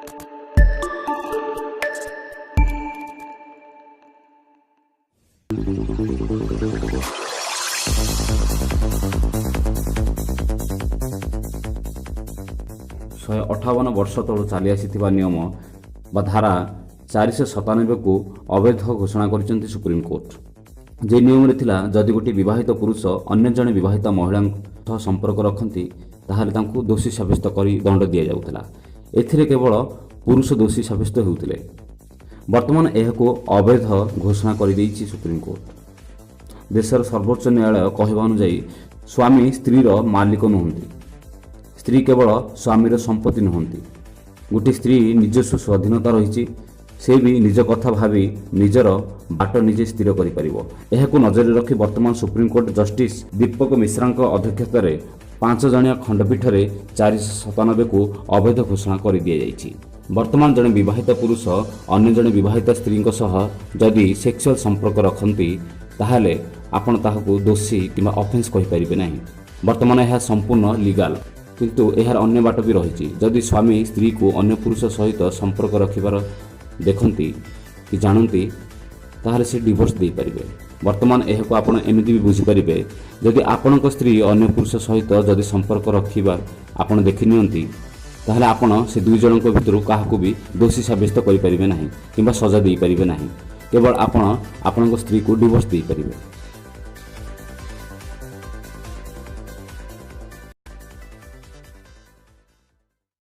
158 ବର୍ଷ ତଳୁ ଚାଲି ଆସିଥିବା ନିୟମ ବା ଧାରା 497କୁ ଅବୈଧ ଘୋଷଣା କରିଛନ୍ତି ସୁପ୍ରିମକୋର୍ଟ। ଯେ ନିୟମରେ ଥିଲା, ଯଦି ଗୋଟିଏ ବିବାହିତ ପୁରୁଷ ଅନ୍ୟ ଜଣେ ବିବାହିତ ମହିଳାଙ୍କ ସହ ସମ୍ପର୍କ ରଖନ୍ତି, ତାହେଲେ ତାଙ୍କୁ ଦୋଷୀ ସାବ୍ୟସ୍ତ କରି ଦଣ୍ଡ ଦିଆଯାଉଥିଲା। ଏଥିରେ କେବଳ ପୁରୁଷ ଦୋଷୀ ସାବ୍ୟସ୍ତ ହେଉଥିଲେ। ବର୍ତ୍ତମାନ ଏହାକୁ ଅବୈଧ ଘୋଷଣା କରିଦେଇଛି ସୁପ୍ରିମକୋର୍ଟ। ଦେଶର ସର୍ବୋଚ୍ଚ ନ୍ୟାୟାଳୟ କହିବା ଅନୁଯାୟୀ, ସ୍ୱାମୀ ସ୍ତ୍ରୀର ମାଲିକ ନୁହନ୍ତି, ସ୍ତ୍ରୀ କେବଳ ସ୍ୱାମୀର ସମ୍ପତ୍ତି ନୁହନ୍ତି। ଗୋଟିଏ ସ୍ତ୍ରୀ ନିଜସ୍ୱ ସ୍ୱାଧୀନତା ରହିଛି, ସେ ବି ନିଜ କଥା ଭାବି ନିଜର ବାଟ ନିଜେ ସ୍ଥିର କରିପାରିବ। ଏହାକୁ ନଜରରେ ରଖି ବର୍ତ୍ତମାନ ସୁପ୍ରିମକୋର୍ଟ ଜଷ୍ଟିସ୍ ଦୀପକ ମିଶ୍ରାଙ୍କ ଅଧ୍ୟକ୍ଷତାରେ 5 ଜଣିଆ ଖଣ୍ଡପୀଠରେ 497କୁ ଅବୈଧ ଘୋଷଣା କରିଦିଆଯାଇଛି। ବର୍ତ୍ତମାନ ଜଣେ ବିବାହିତ ପୁରୁଷ ଅନ୍ୟ ଜଣେ ବିବାହିତ ସ୍ତ୍ରୀଙ୍କ ସହ ଯଦି ସେକ୍ସୁଆଲ ସମ୍ପର୍କ ରଖନ୍ତି, ତାହେଲେ ଆପଣ ତାହାକୁ ଦୋଷୀ କିମ୍ବା ଅଫେନ୍ସ କହିପାରିବେ ନାହିଁ। ବର୍ତ୍ତମାନ ଏହା ସମ୍ପୂର୍ଣ୍ଣ ଲିଗାଲ। କିନ୍ତୁ ଏହାର ଅନ୍ୟ ବାଟ ବି ରହିଛି। ଯଦି ସ୍ୱାମୀ ସ୍ତ୍ରୀକୁ ଅନ୍ୟ ପୁରୁଷ ସହିତ ସମ୍ପର୍କ ରଖିବାର ଦେଖନ୍ତି କି ଜାଣନ୍ତି, ତାହେଲେ ସେ ଡିଭୋର୍ସ ଦେଇପାରିବେ। ବର୍ତ୍ତମାନ ଏହାକୁ ଆପଣ ଏମିତି ବି ବୁଝିପାରିବେ, ଯଦି ଆପଣଙ୍କ ସ୍ତ୍ରୀ ଅନ୍ୟ ପୁରୁଷ ସହିତ ଯଦି ସମ୍ପର୍କ ରଖିବା ଆପଣ ଦେଖିନିଅନ୍ତି, ତାହେଲେ ଆପଣ ସେ ଦୁଇ ଜଣଙ୍କ ଭିତରୁ କାହାକୁ ବି ଦୋଷୀ ସାବ୍ୟସ୍ତ କରିପାରିବେ ନାହିଁ କିମ୍ବା ସଜା ଦେଇପାରିବେ ନାହିଁ। କେବଳ ଆପଣ ଆପଣଙ୍କ ସ୍ତ୍ରୀକୁ ଡିଭୋର୍ସ ଦେଇପାରିବେ।